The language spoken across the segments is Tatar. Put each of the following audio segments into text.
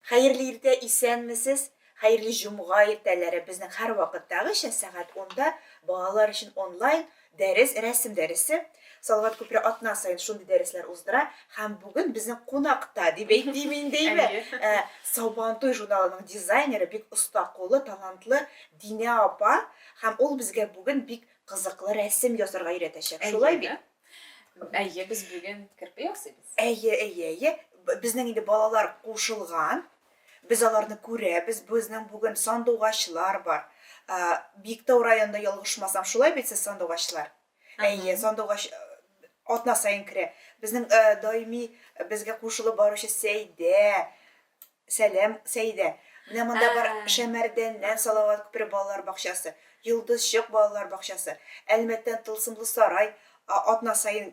Хәерле иртә, исәнмесез! Хәерле җомга иртәләре! Безнең һәрвакыттагыча сәгать унда балалар өчен онлайн дәрес, рәсем дәресе. Салават күпере атна саен шундый дәресләр уздыра һәм бүген безнең кунакта, дип әйтим инде, әйме? Ә, Сабантуй журналының дизайнеры, бик оста куллы, талантлы Динә апа һәм ул безгә бүген бик кызыклы рәсем ясарга өйрәтәчәк. Шулай бит? Әйе, без бүген керпе ясыйбыз. Әйе, әйе, әйе. Безнең инде балалар кушылган. Без аларны күрәбез. Безнең бүген сандугачлар бар. Биектау районында ялгышмасам, шулай бит сез сандугачлар? Әйе, сандугач атна саен керә. Безнең даими безгә кушылып баручы Сәйдә, Сәлам, Сәйдә. Менә монда бар Шәмәрдәннән Салават күпере балалар бакчасы, Йолдызчык балалар бакчасы, Әлмәттән Тылсымлы сарай атна саен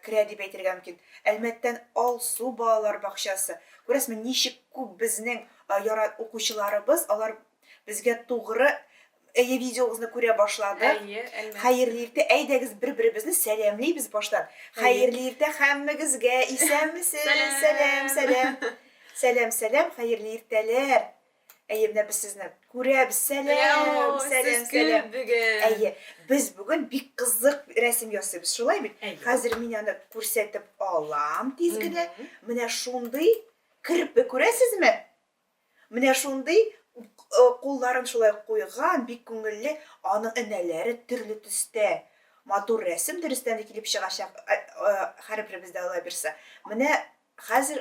керә дип әйтергә мөмкин. Әлмәттән Алсу балалар бакчасы. Күрәсезме, ничек күп безнең яра укучыларыбыз, алар безгә тугры Әйе, видеогызны күрә башладык. Әйе, Әлмәт. Хәерле иртә. Әйдәгез, бер-беребезне сәламлибез баштан. Хәерле иртә һәммәгезгә. Исәнмесез. Сәлам, сәлам. Сәлам, сәлам. Хәерле иртәләр. Әйе, менә без сезне күрәбез. Сәлам, сәлам, сәлам. Бүген. Әйе, без бүген бик кызык рәсем ясыйбыз, шулай бит? Хәзер мин аны күрсәтеп алам тиз генә. Менә шундый керпе күрәсезме? Менә шундый кулларын шулай куйган, бик күңелле, аның энәләре төрле төстә. Матур рәсем дөрестән дә килеп чыгачак, һәрберебездә алла бирса. Менә хәзер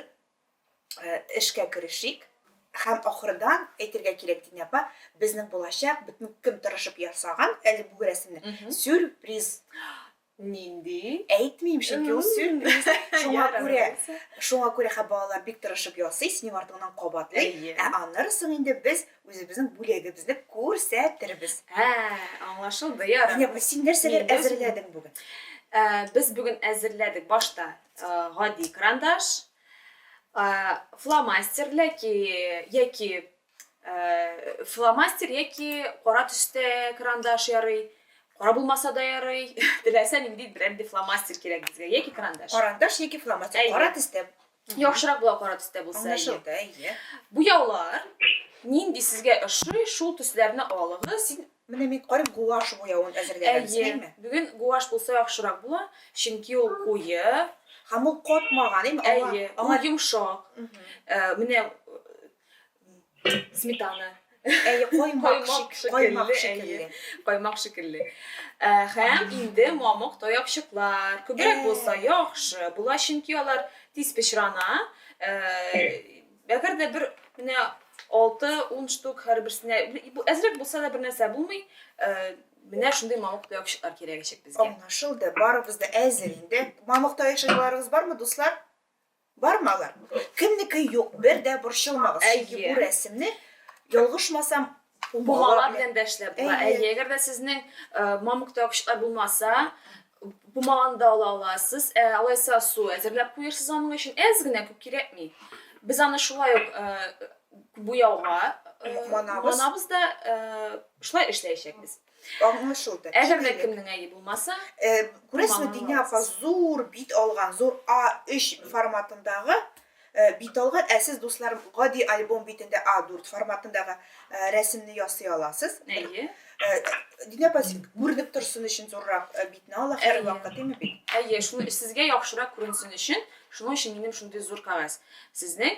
эшкә керешик. Һәм ахырдан әйтергә кирәк, Динә апа, безнең булачак, бөтен кем тырышып ясаган әле бу рәсемне, сюрприз. Нинди? Әйтмим, чөнки ул сюрприз. Шуңа күрә, шуңа күрә хә балалар бик тырышып ясый, синең артыңнан кабатлый. Ә аннары соң инде без үзебезнең бүләгебезне күрсәтербез. Ә, аңлашылды, ярар. Динә апа, син нәрсәләр әзерләдең бүген? Без бүген әзерләдек башта гади карандаш, фломастер яки Фломастер яки кара төстә карандаш ярый. Кара булмаса да ярый. Теләсә нинди берәр фломастер кирәк безгә яки карандаш. Карандаш яки фломастер кара төстә. Яхшырак була кара төстә булса. Аңлашылды, әйе. Буяулар нинди сезгә ошый, шул төсләрне алыгыз. Син менә мин карыйм, гуашь буявын әзерләгәнсең, әйеме? Бүген гуашь булса яхшырак була, чөнки ул куе. Һәм ул катмаган, әйеме? Әйе, ул йомшак. Менә Сметана. Әйе, каймак каймак шикелле. Каймак шикелле. Һәм инде мамык таякчыклар. Күбрәк булса яхшы була, чөнки алар тиз пычрана. Әгәр дә бер менә 6-10 штук һәрберсенә әзрәк булса да бер нәрсә булмый. Менә шундый мамык таякчыклар кирәгәчәк безгә. Аңлашылды, барыбыз да әзер инде. Мамык таякчыкларыгыз бармы, дуслар? Бармы алар? Кемнеке юк, бер дә борчылмагыз, чөнки бу рәсемне, ялгышмасам, пумала белән дә эшләп була. Әйе, әгәр дә сезнең мамык таякчыклар булмаса, пумаланы да ала аласыз. Ә алайса су әзерләп куерсыз аның өчен. Әз генә, күп кирәкми. Без аны шулай ук буяуга манабыз да шулай эшләячәкбез. Аңлашылды. Әгәр дә кемнең әйе булмаса, Күрәсезме, Динә апа зур бит алган, зур А3 форматындагы бит алган. Ә сез, дусларым, гади альбом битендә А4 форматындагы рәсемне ясый аласыз. Әйе. Динә апа, син күренеп торсын өчен зуррак битне ала һәрвакыт, димме бит? Әйе, шуны сезгә яхшырак күренсен өчен, шуның өчен минем шундый зур кәгазь. Сезнең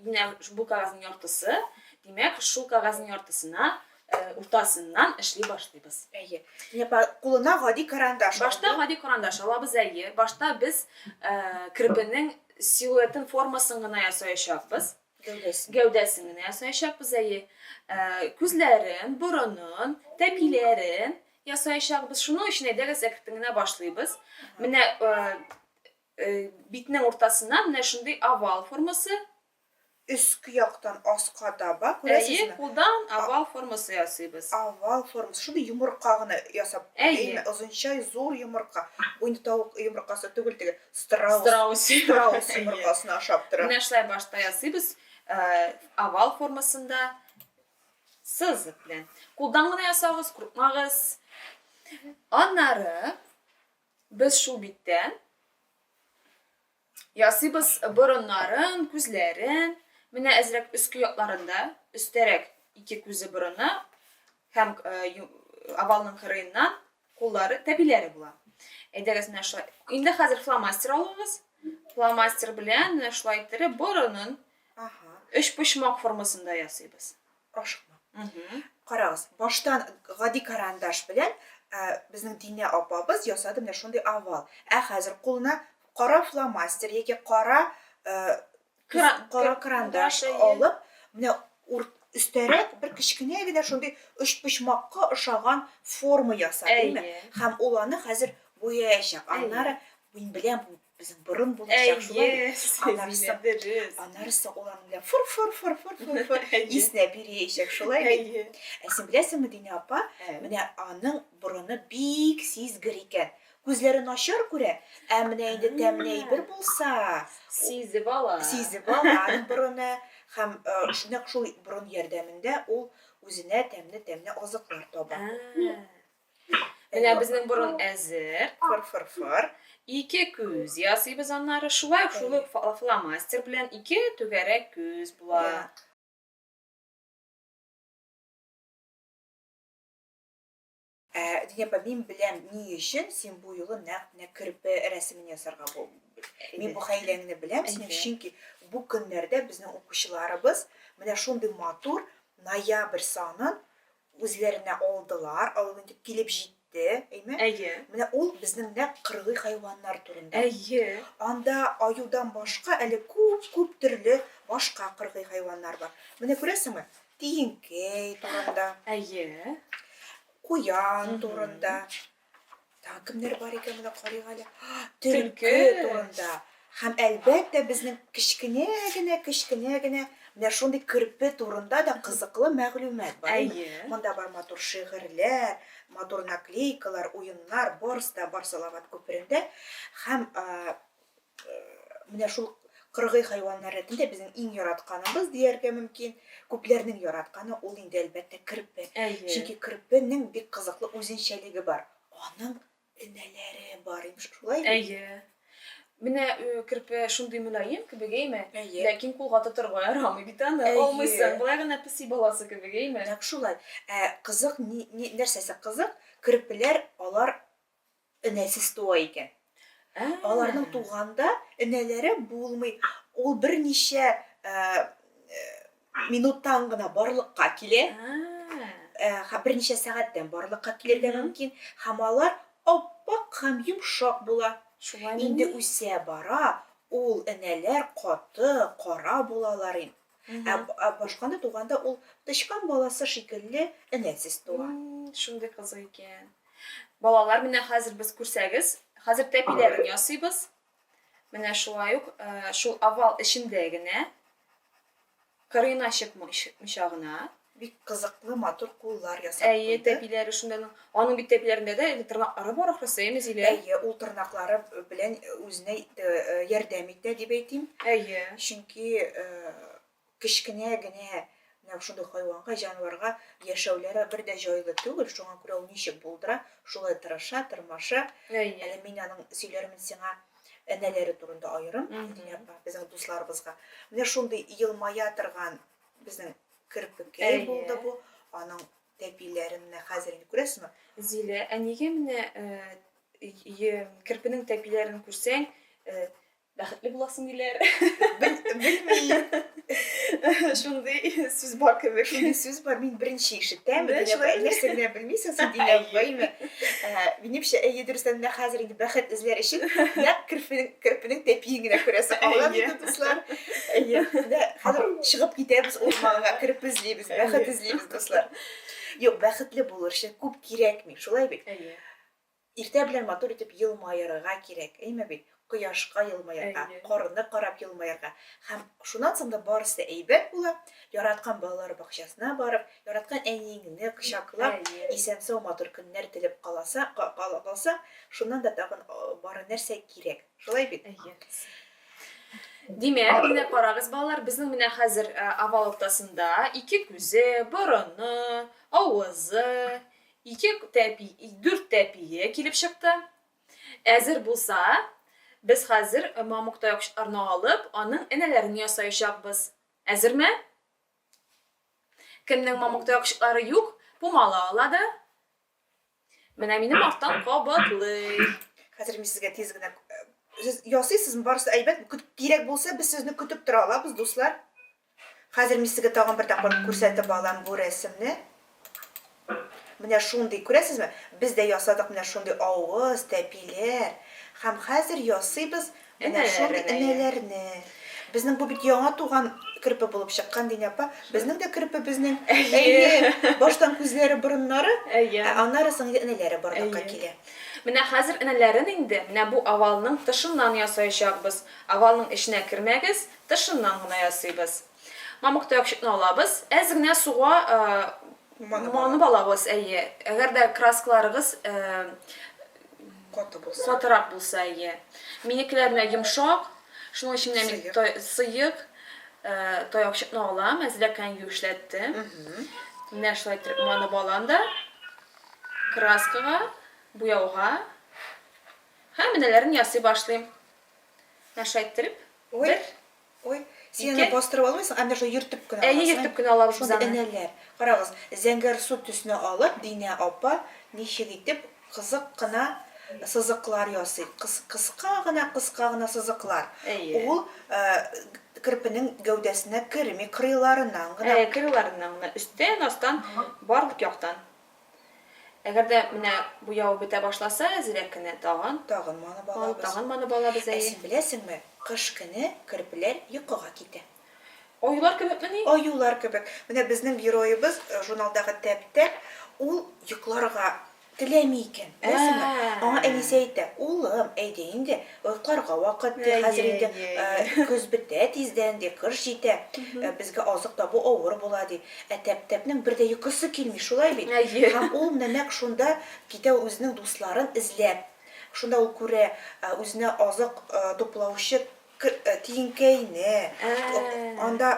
менә бу кәгазьнең яртысы, димәк, шул кәгазьнең яртысына Уртасыннан эшли башлыйбыз. Әйе. Апа, кулына гади карандаш Башта гади карандаш алабыз, әйе. Башта без керпенең силуэтын, формасын гына ясаячакбыз. Гәүдәсен. Гәүдәсен генә ясаячакбыз, әйе. Күзләрен, борынын, тәпиләрен ясаячакбыз. Шуның өчен әйдәгез әкрен генә башлыйбыз. Менә битнең уртасыннан менә шундый овал формасы. Өске яктан аска таба, күрәсезме? Әйе, кулдан овал формасы ясыйбыз. Овал формасы. Шундый йомырка гына ясап, әйеме? Озынча зур йомырка. Бу инде тавык йомыркасы түгел, теге страус. Страус. Страус йомыркасына ошап тора. Менә шулай башта ясыйбыз, овал формасында сызык белән. Кулдан гына ясагыз, курыкмагыз. Аннары без шул биттән Ясыйбыз борыннарын, күзләрен. Менә әзрәк өске якларында, өстәрәк ике күзе борыны һәм овалның кырыеннан куллары, тәпиләре була. Әйдәгез менә шулай. Инде хәзер фломастер алыгыз. Фломастер белән менә шулай иттереп борынын өчпочмак формасында ясыйбыз. Ашыкма. Карагыз, баштан гади карандаш белән безнең Динә апабыз ясады менә шундый овал. Ә хәзер кулына кара фломастер яки кара кара карандаш алып, менә өстәрәк бер кечкенә генә шундый өчпочмакка ошаган форма ясады, әйме? Һәм ул аны хәзер буяячак. Аннары мин беләм, бу безнең борын булачак, шулай бит? Аннары соң ул аның белән фыр фыр фыр фыр фыр фыр иснәп йөриячәк, шулай бит? Ә син беләсеңме, Динә апа, менә аның борыны бик сизгер икән. Күзләре начар күрә, ә менә инде тәмле әйбер булса, сизеп ала. Сизеп ала аның борыны һәм нәкъ шул борын ярдәмендә ул үзенә тәмле-тәмле азыклар таба. Менә безнең борын әзер. Фыр-фыр-фыр. Ике күз ясыйбыз аннары. Шулай ук шул ук фломастер белән ике түгәрәк күз була. Ә, Динә апа, мин беләм, ни өчен син бу юлы нәкъ менә керпе рәсемен ясарга бул. Мин бу хәйләңне беләм синең, чөнки бу көннәрдә безнең укучыларыбыз менә шундый матур ноябрь санын үзләренә алдылар, ул инде килеп җитте, әйме? Әйе. Менә ул безнең нәкъ кыргый хайваннар турында. Әйе. Анда аюдан башка әле күп-күп төрле башка кыргый хайваннар бар. Менә күрәсеңме? Тиенкәй турында. Әйе. Куян турында. Тагын кемнәр бар икән, менә карыйк әле. Төлке турында. Һәм әлбәттә безнең кечкенә генә, кечкенә генә менә шундый керпе турында да кызыклы мәгълүмат бар. Әйе. Монда бар матур шигырьләр, матур наклейкалар, уеннар, барысы да бар Салават күперендә. Һәм менә шул кыргый хайваннар рәтендә безнең иң яратканыбыз дияргә мөмкин. Күпләрнең яратканы ул инде әлбәттә керпе. Әйе. Чөнки керпенең бик кызыклы үзенчәлеге бар. Аның энәләре бар имеш, шулай бит? Әйе. Менә э, керпе шундый мөлаем кебек, әйме? Әйе. Ләкин кулга тотырга ярамый бит аны. Әйе. Алмыйсың. Болай гына песи баласы кебек, әйме? Нәкъ шулай. Ә кызык ни, ни, нәрсәсе кызык? Керпеләр алар энәсез туа икән. Аларның туганда энәләре булмый. Ул берничә минуттан гына барлыкка килә. Берничә сәгатьтән барлыкка килергә мөмкин. Һәм алар аппак һәм йомшак була. Шулай Инде үсә бара, ул энәләр каты, кара булалар инде. Ә башканы туганда ул тычкан баласы шикелле энәсез туа. Шундый кызык икән. Балалар, менә хәзер без күрсәгез, хәзер тәпиләрен ясыйбыз. Менә шулай ук э, шул овал эчендә генә кырыена чыкмыйча гына. Бик кызыклы матур куллар ясап Әйе, куйды. тәпиләре шунда. Аның бит тәпиләрендә дә әле тырнаклары бар ахрысы, әйеме, Зилә? Әйе, ул тырнаклары белән үзенә э, ярдәм итә дип әйтим. Әйе. Чөнки э, Кечкенә генә менә шундый хайванга, җанварга яшәүләре бер дә җайлы түгел, шуңа күрә ул ничек булдыра, шулай тырыша, тырмаша. Әйе. Әле мин аның сөйләрмен сиңа энәләре турында аерым, Динә апа, безнең дусларыбызга. Менә шундый елмая торган безнең керпекәй булды бу. Аның тәпиләрен менә хәзер инде күрәсезме? Зилә, ә нигә менә керпенең тәпиләрен күрсәң, Бәхетле буласың диләр. Белмим. Шундый сүз бар кебек. Шундый сүз бар, мин беренче ишетәм. Нәрсә генә белмисең син, Динә апаймы? Минемчә, әйе, дөрестән дә хәзер инде бәхет эзләр өчен нәкъ керпенең, керпенең тәпиен генә күрәсе калган инде, дуслар. Әйе, менә хәзер чыгып китәбез урманга, керпе эзлибез, бәхет эзлибез, дуслар. Юк, бәхетле булыр өчен күп кирәкми, шулай бит? Әйе. Иртә белән матур итеп елмаерга кирәк, әйме бит? Кояшка елмаерга, карны карап елмаерга. Һәм шуннан соң да барысы да әйбәт була. Яраткан балалар бакчасына барып, яраткан әниеңне кочаклап, исән-сау матур көннәр теләп каласа, калсаң, шуннан да тагын бары нәрсә кирәк. Шулай бит? Әйе. Димәк, менә карагыз, балалар, безнең менә хәзер овал уртасында ике күзе, борыны, авызы, Ике тәпи, дүрт тәпие килеп чыкты. Әзер булса, без хәзер мамык таякчыкларны алып, аның энәләрен ясаячакбыз. Әзерме? Кемнең мамык таякчыклары юк, пумала ала да. Менә минем арттан кабатлый. Хәзер мин сезгә тиз генә э, сез ясыйсызмы? Барысы әйбәт. Кирәк булса, без сезне көтеп тора алабыз, дуслар. Хәзер мин сезгә тагын бер тапкыр күрсәтеп алам бу рәсемне. Менә шундый, күрәсезме? Без дә ясадык менә шундый авыз, тәпиләр. Һәм хәзер ясыйбыз менә шундый энәләрне. Безнең бу бит яңа туган керпе булып чыккан, Динә апа. Безнең дә керпебезнең, әйе, баштан күзләре, борыннары, ә аннары соң инде энәләре барлыкка килә. Менә хәзер энәләрен инде менә бу овалның тышыннан ясаячакбыз. Овалның эченә кермәгез, тышыннан гына ясыйбыз. Мамык таякчыкны алабыз. Әз генә суга манып алабыз, әйе. Әгәр дә краскаларыгыз каты булса. Катырак булса, әйе. Минекеләр менә йомшак. Шуның өчен менә мин сыек таякчыкны алам, әзрәк кенә юешләттем. Менә шулай итеп манып алам да краскага, буяуга һәм энәләрен ясый башлыйм. Менә шулай иттереп. Ой. Ой, син аны бастырып алмыйсың, ә менә шулай йөртеп кенә аласың. Әйе, йөртеп кенә алабыз без аны. Шундый энәләр. Карагыз, зәңгәрсу төсне алып, Динә апа ничек итеп кызык кына сызыклар ясый. Кыска гына, кыска гына сызыклар. Әйе. Ул керпенең гәүдәсенә керми, кырыйларыннан гына. Әйе, кырыйларыннан гына. Өстән, астан, барлык яктан. Әгәр дә менә буяу бетә башласа, әзрәк кенә тагын. Тагын манып алабыз. Тагын манып алабыз, әйе. Ә син беләсеңме, кыш көне керпеләр йокыга китә. Аюлар кебекмени? Аюлар кебек. Менә безнең героебыз, журналдагы Тәп-Тәп, ул йокларга теләми икән. Беләсеңме? Аңа әнисе әйтә, Улым, әйдә инде, йокларга вакыт, ди, хәзер инде көз бетә тиздән, ди, кыш җитә, безгә азык табу авыр була, ди. Ә Тәп-Тәпнең бер дә йокысы килми, шулай бит? Әйе. Һәм ул менә нәкъ шунда китә үзенең дусларын эзләп. Шунда ул күрә, үзенә азык туплаучы тиенкәйне. Анда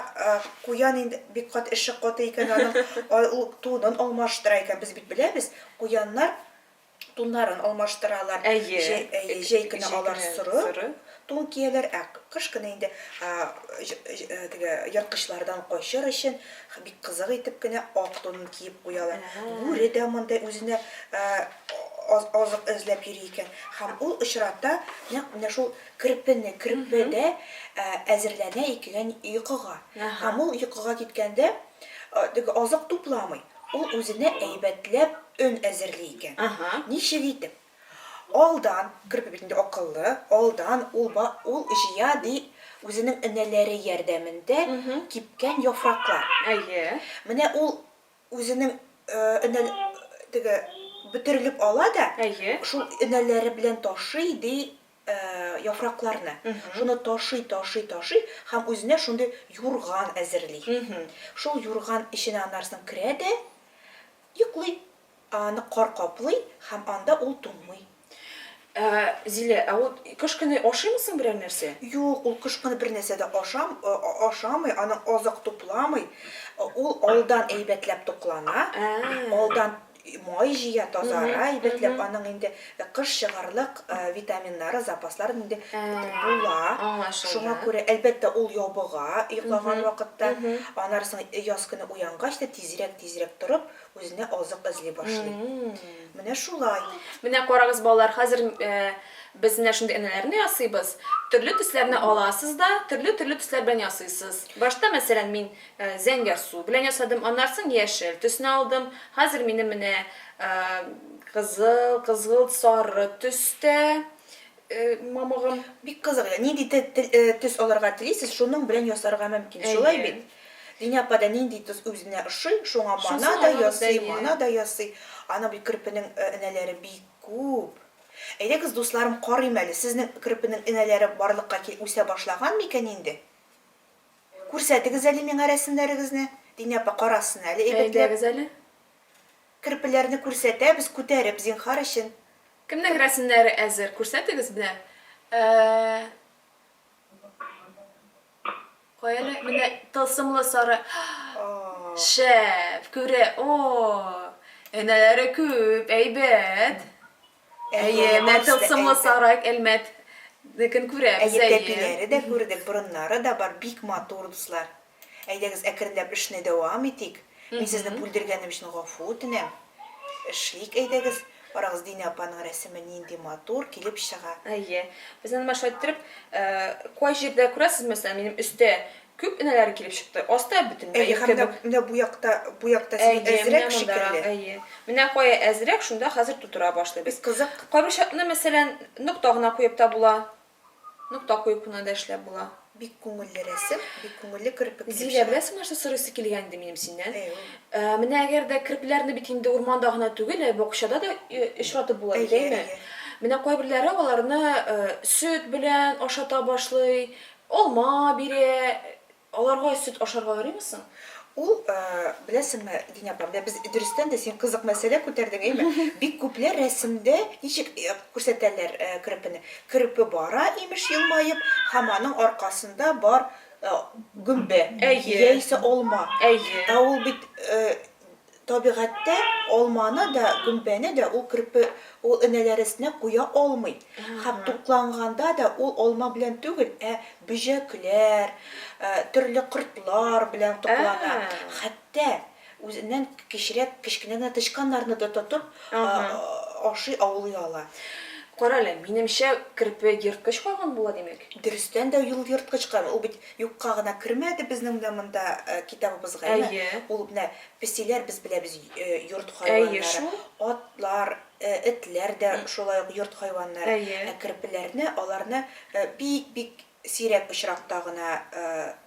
куян инде бик каты, эше каты икән аның, ул тунын алмаштыра икән. Без бит беләбез, куяннар туннарын алмаштыралар. Әйе. Җәй, әйе, җәй көне алар соры тун кияләр, ә кыш көне инде теге ерткычлардан качыр өчен бик кызык итеп кенә ак тунын киеп куялар. Бүре дә монда үзенә азык эзләп йөри икән. Һәм ул очрата нәкъ менә шул керпене, керпе дә әзерләнә икән йокыга. Һәм ул йокыга киткәндә теге азык тупламый. Ул үзенә әйбәтләп өн әзерли икән. Ничек итеп? Алдан, керпе бит инде акыллы, алдан ул ба, ул җыя, ди, үзенең энәләре ярдәмендә кипкән яфраклар. Әйе. Менә ул үзенең энә, теге, бөтерелеп ала да, Әйе. шул энәләре белән ташый, ди, яфракларны. Шуны ташый, ташый, ташый һәм үзенә шундый юрган әзерли. Шул юрган эченә аннарысын керә дә йоклый. Аны кар каплый һәм анда ул туңмый. Ә, Зилә, ә ул кыш көне ашыймы соң берәр нәрсә? Юк, ул кыш көне бер нәрсә дә ашам, ашамый, аның азык тупламый. Ул алдан әйбәтләп туклана, алдан Май җыя, тазара әйбәтләп, аның инде кыш чыгарлык витаминнары, запаслары инде була. Шуңа күрә, әлбәттә, ул ябыга йоклаган вакытта. Аннары соң яз көне уянгач та тизрәк-тизрәк торып, үзенә азык эзли башлый. Менә шулай. Менә карагыз, балалар, хәзер без менә шундый энәләрне ясыйбыз. Төрле төсләрне аласыз да, төрле-төрле төсләр белән ясыйсыз. Башта, мәсәлән, мин Зәңгәрсу белән ясадым, аннан соң яшел төсне алдым. Хәзер минем менә кызыл, кызгылт сары төстә мамыгым. Бик кызык. Нинди төс алырга телисез, шуның белән ясарга мөмкин. Шулай бит? Динә апа да нинди төс үзенә ошый, шуңа мана да ясый, мана да ясый. Аның бит керпенең энәләре бик күп. Әйдәгез, дусларым, карыйм әле, сезнең керпенең энәләре барлыкка үсә башлаган микән инде? Күрсәтегез әле миңа рәсемнәрегезне. Динә апа карасын әле әйбәтләп. Әйдәгез әле. Керпеләрне күрсәтәбез, күтәреп, зинһар өчен. Кемнең рәсемнәре әзер? Күрсәтегез менә. Кая әле? Менә тылсымлы сары. Шәп, күрә. О, энәләре күп, әйбәт. Әйе, менә тылсымлы сарай Әлмәт некен күрәбез, әйе. Әйе, тәпиләре дә күрдек, борыннары да бар, бик матур, дуслар. Әйдәгез, әкренләп эшне дәвам итик. Мин сезне бүлдергәнем өчен гафу үтенәм. Эшлик, әйдәгез. Карагыз, Динә апаның рәсеме нинди матур килеп чыга. Әйе. Без аны менә шулай иттереп, кай җирдә күрәсез, мәсәлән, минем өстә күп энәләр килеп чыкты, аста бөтенләй Әйе, юк һәм менә, кебек. менә бу якта, бу якта синең Әйе, менә әзрәк мондарак, шикелле. әйе. Менә кая әзрәк, шунда хәзер тутыра башлыйбыз. Бик кызык. Кайбер чакны, мәсәлән, нокта гына куеп та була. Нокта куеп кына да эшләп була. Бик күңелле рәсем, бик күңелле керпе килеп Зилә, чыга. беләсеңме, нәрсә сорыйсы килгән иде минем синнән? Әй, ул. Ә, менә әгәр дә керпеләрне бит инде урманда гына түгел, ә бакчада да очратып була бит, Әйе, әйме? әйе. Менә кайберләре аларны сөт белән ашата башлый, алма бирә. Аларга сөт ашарга ярыймы соң? Ул, беләсеңме, Динә апа, менә без дөрестән дә син кызык мәсьәлә күтәрдең, әйме? Бик күпләр рәсемдә ничек күрсәтәләр керпене? Керпе бара, имеш, елмаеп, һәм аның аркасында бар гөмбә, яисә алма. Әйе. Ә ул бит Табигатьтә алманы да, гөмбәне дә ул керпе, ул энәләре өстенә куя алмый. Һәм тукланганда да ул алма белән түгел, ә бөҗәкләр, төрле кортлар белән туклана. Хәтта үзеннән кечерәк, кечкенә генә тычканнарны да тотып ашый, аулый ала. Кара әле, минемчә, керпе ерткыч хайван була, димәк? Дөрестән дә, ул ерткыч хайван. Ул бит Юкка гына кермәде безнең менә монда китабыбызга, әйме? Әйе. Ул менә песиләр, без беләбез, йорт Әйе хайваннары. шул. Атлар, этләр дә шулай ук йорт хайваннары. Әйе. Ә керпеләрне, аларны бик-бик сирәк очракта гына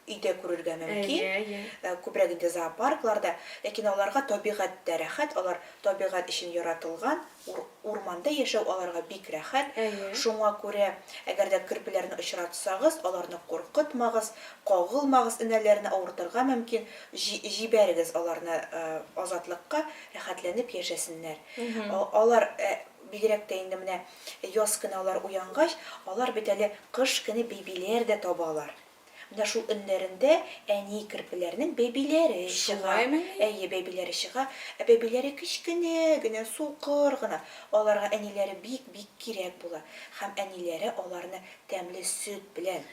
өйдә күрергә мөмкин. Әйе, әйе. Күбрәк инде зоопаркларда. Ләкин аларга табигать тә рәхәт, алар табигать өчен яратылган. Ур, урманда яшәү аларга бик рәхәт. Әйе. Шуңа күрә, әгәр дә керпеләрне очратсагыз, аларны куркытмагыз, кагылмагыз, энәләрне авыртырга мөмкин, җи, җибәрегез аларны азатлыкка, рәхәтләнеп яшәсеннәр. Алар, бигрәк тә инде менә яз көне алар уянгач, алар бит әле кыш көне бибиләр дә табалар. Менә шул өннәрендә әни керпеләрнең бәбиләре чыга. Шулаймыни? Әйе, бәбиләре чыга. Ә бәбиләре кечкенә генә, сукыр гына. Аларга әниләре бик-бик кирәк була. Һәм әниләре аларны тәмле сөт белән,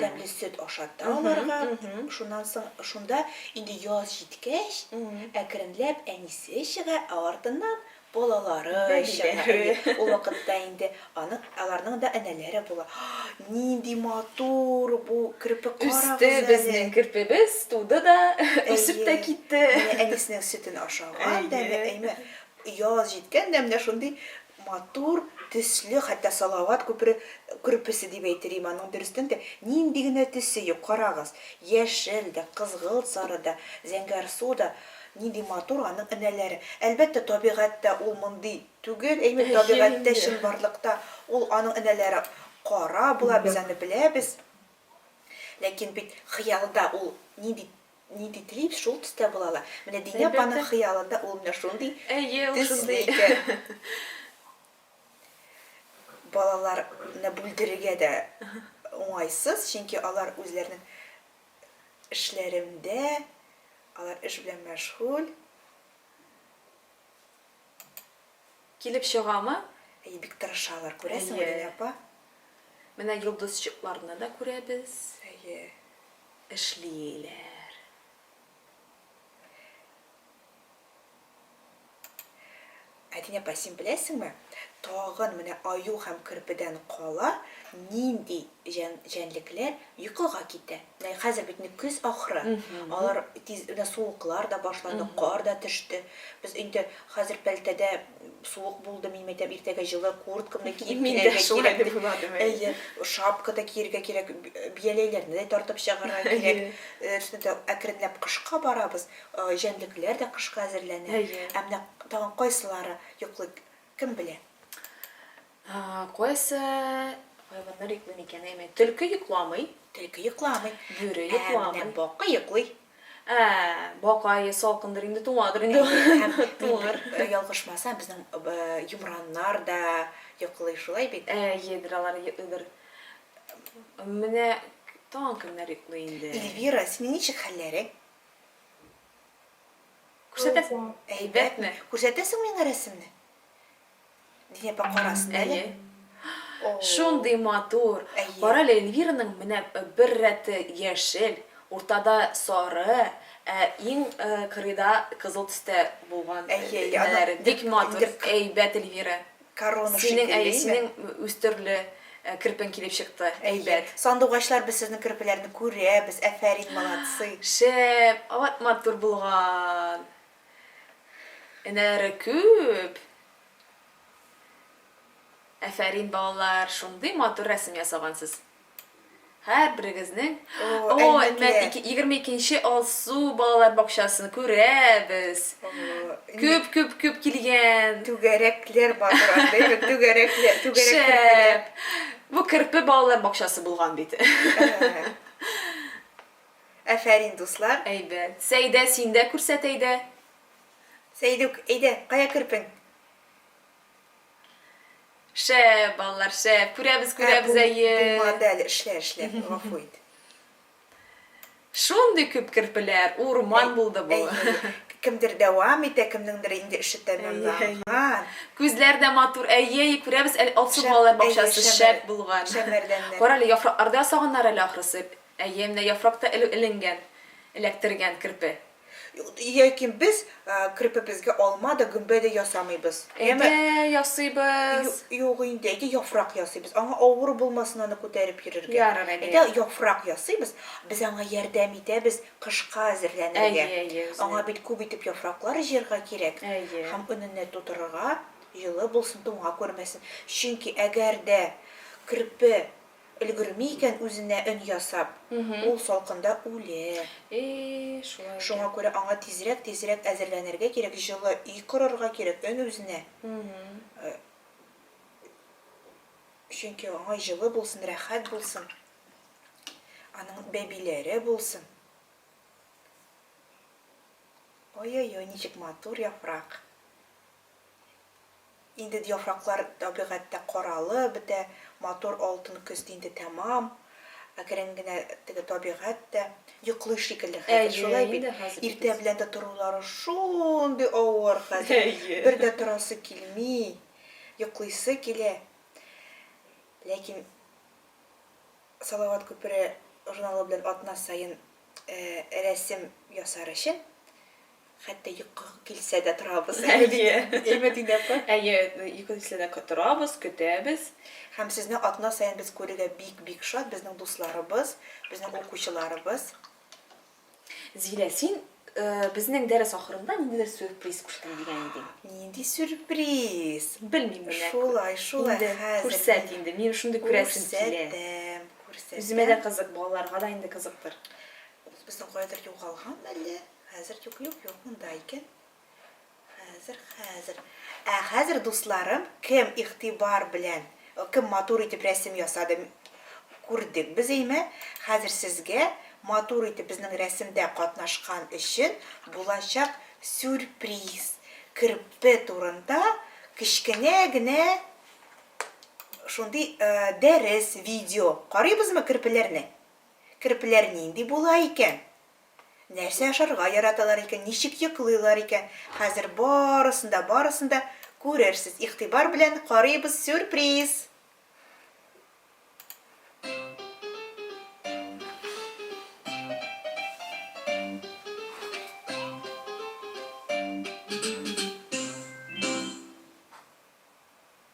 тәмле сөт ашата аларга. Шуннан соң, шунда инде яз җиткәч, әкренләп әнисе чыга, ә артыннан Балалары чыга, әйе. Ул вакытта инде аның, аларның да энәләре була. Нинди матур бу керпе, карагыз Үсте әле. безнең керпебез, туды да, үсеп тә Әйе. китте. Менә әнисенең сөтен ашаган да, Әйе. әйме, яз җиткән дә менә шундый матур төсле, хәтта Салават күпере керпесе дип әйтер идем, аның дөрестән дә нинди генә төсе юк, карагыз, яшел дә, кызгылт сары да, зәңгәрсу да. Нинди матур аның энәләре. Әлбәттә, табигатьтә ул мондый түгел, әйме, Әйе табигатьтә, инде. чынбарлыкта ул аның энәләре кара була, без аны беләбез. Ләкин бит хыялда ул нинди нинди телибез, шул төстә була ала. Менә Динә апаның Әлбәттә. хыялында ул менә шундый Әйе, ул төсле шундый. икән. Балаларны бүлдерергә дә уңайсыз, чөнки алар үзләренең Эшләремдә, алар эш белән мәшгуль. Килеп чыгамы? Әйе, бик тырышалар, күрәсеңме, Әйе. Динә апа? Менә йолдызчыкларны да күрәбез. Әйе. Эшлиләр. Әдинә апа, син беләсеңме, тагын менә аю һәм керпедән кала нинди җән, җәнлекләр йокыга китә? Менә хәзер бит инде көз ахыры. Алар тиз, менә суыклар да башланды, кар да төште. Без инде хәзер пәлтәдә суык булды, мин әйтәм, иртәгә җылы курткамны киеп Мин дә килергә шулай кирәк дип дип. уйладым, әйе. Әйе, шапка да киергә кирәк, бияләйләрне дә тартып чыгарга кирәк. Әйе. Әкренләп кышка барабыз. Җәнлекләр дә кышка әзерләнә. Әйе. Ә менә тагын кайсылары йоклый, кем белә? Кайсы хайваннар йоклый микән, әйме? Төлке йокламый. Төлке йокламый. Бүре Ә менә йокламый. бака йоклый. Ә, бака салкындыр инде, туңадыр инде. Әйе, һәм мин Туңыр. ялгышмасам, безнең йомраннар да йоклый, шулай бит? Әйедер, алар йоклыйдыр. Менә тагын кемнәр йоклый инде? Эльвира, синең ничек хәлләрең? Күрсәтәсең? Әйбәтме? Күрсәтәсең миңа рәсемне? Динә апа карасын әле. Әйе. Шундый матур. Әйе. Кара әле, Эльвираның менә бер рәте яшел, Уртада сары, ә иң кырыйда кызыл төстә булган Әйе, әйе, аны энәләре. Бик матур, әйбәт, Эльвира. Корона Синең, әйе, шикеллеме? синең үз төрле керпең килеп чыкты. Әйе. Әйбәт. Сандугачлар, без сезнең керпеләрне күрәбез. Афәрин, молодцы. Шәп, вот матур булган. Энәләре күп. Афәрин, балалар, шундый матур рәсем ясагансыз. Һәрберегезнең. О, О, Әлмәтле. Әлмәт, 22 нче Алсу балалар бакчасын күрәбез. О, Күп, күп, күп килгән. Түгәрәкләр матур анда, әйбәт, түгәрәкләр, түгәрәк керпеләр. Шәп. Бу керпе балалар бакчасы булган бит. Афәрин, дуслар. Әйбәт. Сәйдә, син дә күрсәт әйдә. Сәйдүк, әйдә, кая керпең? Шәп, балалар, шәп. Күрәбез, Ә, күрәбез, әйе. Булмады әле, эшлә, эшлә, гафу ит. Шундый күп керпеләр, урман булды бу. Әйе, кемдер дәвам итә, кемнеңдер инде эше тәмамланган. Күзләр дә матур, әйе, әйе, күрәбез, әле Алсу балалар бакчасы шәп булган. Шәмәрдәннәр. Кара әле, яфраклар да ясаганнар әле ахрысы. Әйе, менә яфрак та эленгән, эләктергән керпе. Яки без керпебезгә алма да, гөмбә дә ясамыйбыз. Әйдә, ясыйбыз. Юк инде, әйдә яфрак ясыйбыз. Аңа авыр булмасын аны күтәреп йөрергә. Ярар, әйдә. Әйдә яфрак ясыйбыз. Без аңа ярдәм итәбез кышка әзерләнергә. Әйе, әйе, үзенә. Аңа бит күп итеп яфраклар җыярга кирәк. Әйе. Һәм өненә тутырырга, җылы булсын, туңа күрмәсен. Чөнки әгәр дә керпе Өлгерми икән үзенә өн ясап, ул салкында үлә. И, шулай икән. Шуңа күрә аңа тизрәк-тизрәк әзерләнергә кирәк, җылы өй корырга кирәк, өн үзенә. Чөнки аңа җылы булсын, рәхәт булсын, аның бәбиләре булсын. Ой-ой-ой, ничек матур яфрак. Инде яфраклар табигатьтә каралып бетә, матур алтын көз инде тәмам. Әкрен генә теге табигать тә йоклый шикелле хәзер, Әйе, шулай бит? инде хәзер Иртә бит. белән дә торулары шундый авыр хәзер. Әйе. Бер дә торасы килми, йоклыйсы килә. Ләкин Салават күпере журналы белән атна саен рәсем ясар өчен Хәтта йокы килсә дә торабыз. Әйе. Әйе, Мәдинә апа. Әйе, йокы килсә дә торабыз, көтәбез. Һәм сезне атна саен без күрергә бик-бик шат, безнең дусларыбыз, безнең укучыларыбыз. Зилә, син безнең дәрес ахырында ниндидер сюрприз күрсәтәм дигән идең. Нинди сюрприз? Белмим менә. Шулай, шулай, инде хәзер. Күрсәт инде, мин шундый күрәсем килә. Күрсәтәм, күрсәтәм. Үземә дә кызык, балаларга да инде кызыктыр. Ул безнең каядыр югалган әллә? Хәзер юк, юк, юк, монда икән. Хәзер, хәзер. Ә хәзер, дусларым, кем игътибар белән, кем матур итеп рәсем ясады, күрдек без, әйме? Хәзер сезгә матур итеп безнең рәсемдә катнашкан өчен булачак сюрприз. Керпе турында кечкенә генә шундый дәрес, видео. Карыйбызмы керпеләрне? Керпеләр нинди була икән? Нәрсә ашарга яраталар икән, ничек йоклыйлар икән? Хәзер барысын да, барысын да күрерсез. Игътибар белән карыйбыз, сюрприз!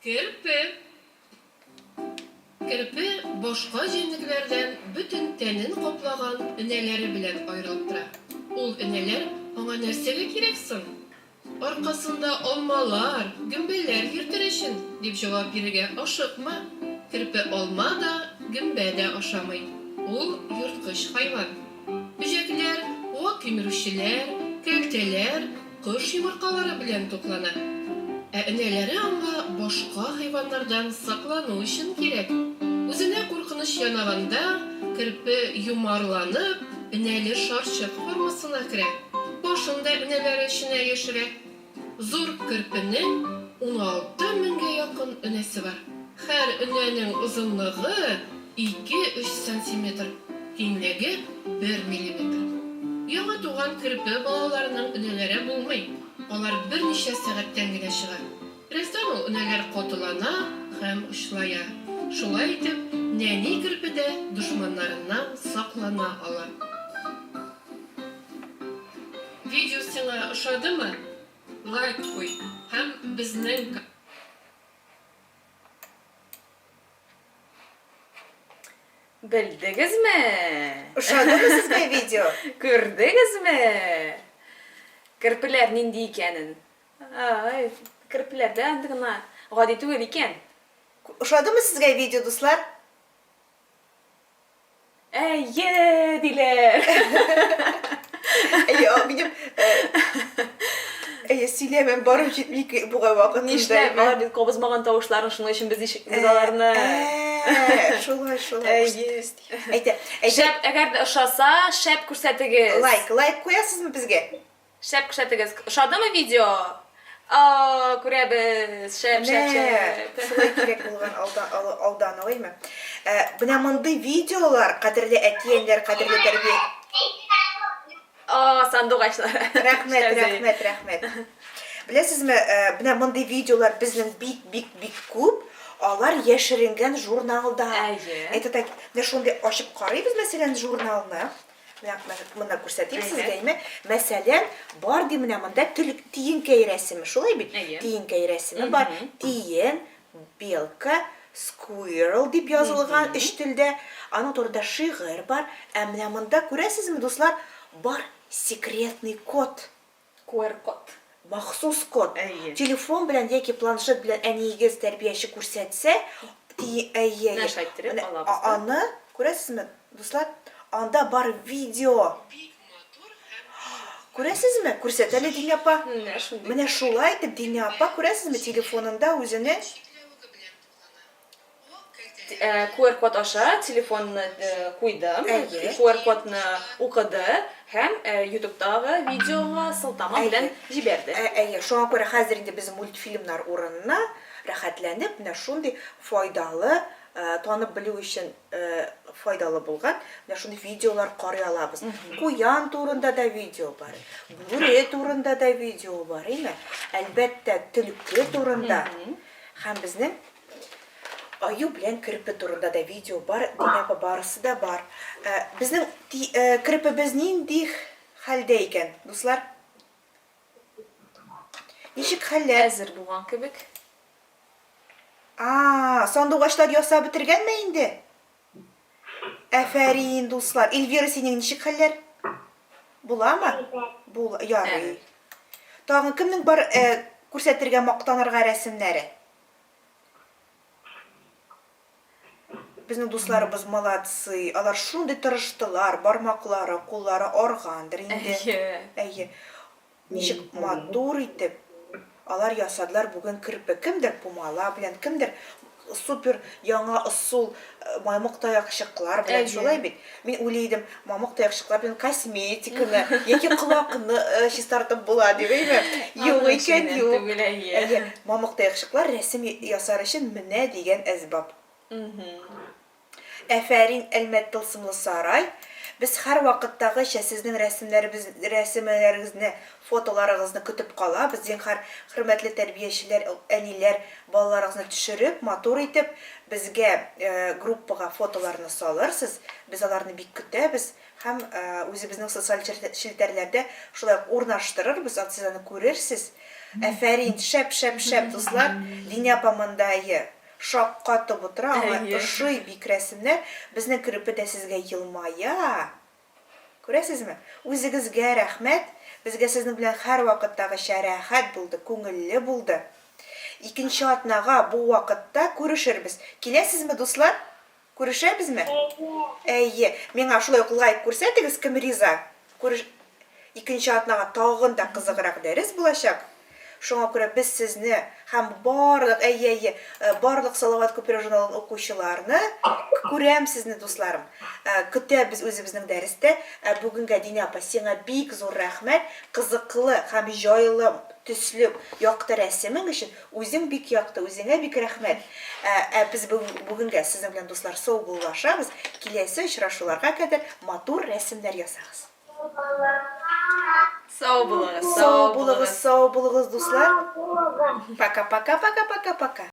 Керпе. Керпе башка җәнлекләрдән бөтен тәнен каплаган энәләре белән аерылып тора. Ул энәләр аңа нәрсәгә кирәк соң? Аркасында алмалар, гөмбәләр йөртер өчен, дип җавап бирергә ашыкма. Керпе алма да, гөмбә дә ашамый. Ул ерткыч хайван. Бөҗәкләр, вак кимерүчеләр, кәлтәләр, кош йомыркалары белән туклана. Ә энәләре аңа башка хайваннардан саклану өчен кирәк. Үзенә куркыныч янаганда, керпе йомарланып, энәле шарчык формасына керә, башын да энәләре эченә яшерә. Зур керпенең 16 меңгә якын энәсе бар. Һәр энәнең озынлыгы ике-өч сантиметр, киңлеге бер миллиметр. Яңа туган керпе балаларының энәләре булмый, алар берничә сәгатьтән генә чыга. Бераздан ул энәләр катылана һәм очлая. Шулай итеп, нәни керпе дә дошманнарыннан саклана ала. Видео сиңа ошадымы? Лайк куй һәм безнең. Белдегезме? Ошадымы сезгә видео? Күрдегезме? Керпеләр нинди икәнен? Ай, керпеләр дә андый гына гади түгел икән. Ошадымы сезгә видео, дуслар? Әйе, диләр. Әйе, минем Әйе, сөйләмәм, барып җитми бугай вакыт. Нишләп, алар бит кабызмаган тавышларын, шуның өчен без без аларны. Шулай, шулай. Әйе. Әйтә, әйтә. Шәп, әгәр дә ошаса, шәп күрсәтегез. Лайк, лайк куясызмы безгә? Шәп күрсәтегез. Ошадымы видео? О, күрәбез. Шәп, шәп, шәп. Шулай кирәк булган алдан ук, әйме? Менә мондый видеолар, кадерле әти-әниләр, кадерле тәрбия. О, сандугачлар. Рәхмәт, рәхмәт, рәхмәт. Беләсезме, менә мондый видеолар безнең бик, бик, бик күп. Алар яшеренгән журналда. Әйе. Это так, менә шундый ачып карыйбыз, мәсәлән, журналны. Менә монда күрсәтим сезгә, әйме. Мәсәлән, бар ди менә монда тиенкәй рәсеме, шулай бит? Тиенкәй рәсеме бар. Тиен, белка, squirrel дип язылган өч телдә. Аның турында шигырь бар. Ә менә монда күрәсезме, дуслар, бар секретный код. QR-код. Махсус код. Әйе. Телефон белән яки планшет белән әниегез тәрбияче күрсәтсә, ти, әйе, Менә әйе. шулай иттереп Менә алабыз да. аны, күрәсезме, дуслар, анда бар видео. Бик матур һәм шук. Күрәсезме? Күрсәт әле, Динә апа. Менә шундый. Менә шулай итеп Динә апа, күрәсезме, телефонында үзенең Чикләвеге белән туклана. Вак көлтәләр. QR-код аша телефонны куйдым, Әйе. QR-кодны укыды һәм YouTube'тагы видеога сылтама белән җибәрде. Әйе, шуңа күрә хәзер инде без мультфильмнар урынына рәхәтләнеп менә шундый файдалы, танып белү өчен файдалы булган менә шундый видеолар карый алабыз. Куян турында да видео бар, бүре турында да видео бар, әйме? Әлбәттә, төлке турында. Һәм безнең Аю белән керпе турында да видео бар, Динә апа, барысы да бар. Ә, безнең ә, керпебез нинди хәлдә икән, дуслар? Ничек хәлләр? Әзер булган кебек. А, сандугачлар ясап бетергәнме инде? Әфәрин, дуслар. Эльвира, синең ничек хәлләр? Буламы? Була, ярый. Тагын кемнең бар ә, күрсәтергә, мактанырга рәсемнәре? Безнең дусларыбыз молодцы. Алар шундый тырыштылар, бармаклары, куллары аргандыр инде. Әйе. Әйе. Ничек матур итеп алар ясадылар бүген керпе. Кемдер пумала белән, кемдер супер яңа ысул мамык таякчыклар белән, Әйе. шулай бит? Мин уйлый идем, мамык таякчыклар белән косметиканы яки колакны чистартып була дип, әйме? Юк Аның икән, эченнән юк. түгел, әйе. Әйе, мамык таякчыклар рәсем ясар өчен менә дигән әсбап. Әфәрин, Әлмәт тылсымлы сарай. Без һәрвакыттагыча сезнең рәсемнәребез, рәсемнәрегезне, фотоларыгызны көтеп калабыз. Зинһар, хөрмәтле тәрбиячеләр, әниләр, балаларыгызны төшереп, матур итеп, безгә группага фотоларны салырсыз. Без аларны бик көтәбез һәм үзебезнең социаль челтәрләрдә шулай ук урнаштырырбыз, сез аны күрерсез. Әфәрин, шәп, шәп, шәп, дуслар! Динә апа монда, әйе. Шаккатып утыра, аңа Әйе. ошый бик рәсемнәр. Безнең керепе дә сезгә елмая. Күрәсезме? Үзегезгә рәхмәт. Безгә сезнең белән һәрвакыттагыча рәхәт булды, күңелле булды. Икенче атнага бу вакытта күрешербез. Киләсезме, дуслар? Күрешәбезме? Әйе. Әйе. Миңа шулай ук лайк күрсәтегез, кем риза. Күреш... Икенче атнага тагын да кызыграк дәрес булачак. Шуңа күрә без сезне һәм барлык, әйе, әйе, барлык Салават күпере журналын укучыларны күрәм сезне, дусларым. Көтәбез үзебезнең дәрестә. Ә бүгенгә, Динә апа, сиңа бик зур рәхмәт. Кызыклы һәм җайлы, төсле, якты рәсемең өчен. Үзең бик якты, үзеңә бик рәхмәт. Ә, ә без бүгенгә сезнең белән, дуслар, саубуллашабыз. Киләсе очрашуларга кадәр матур рәсемнәр ясагыз. Сау булыгыз, Сау булыгыз, сау булыгыз, дуслар. Пока-пока-пока-пока-пока.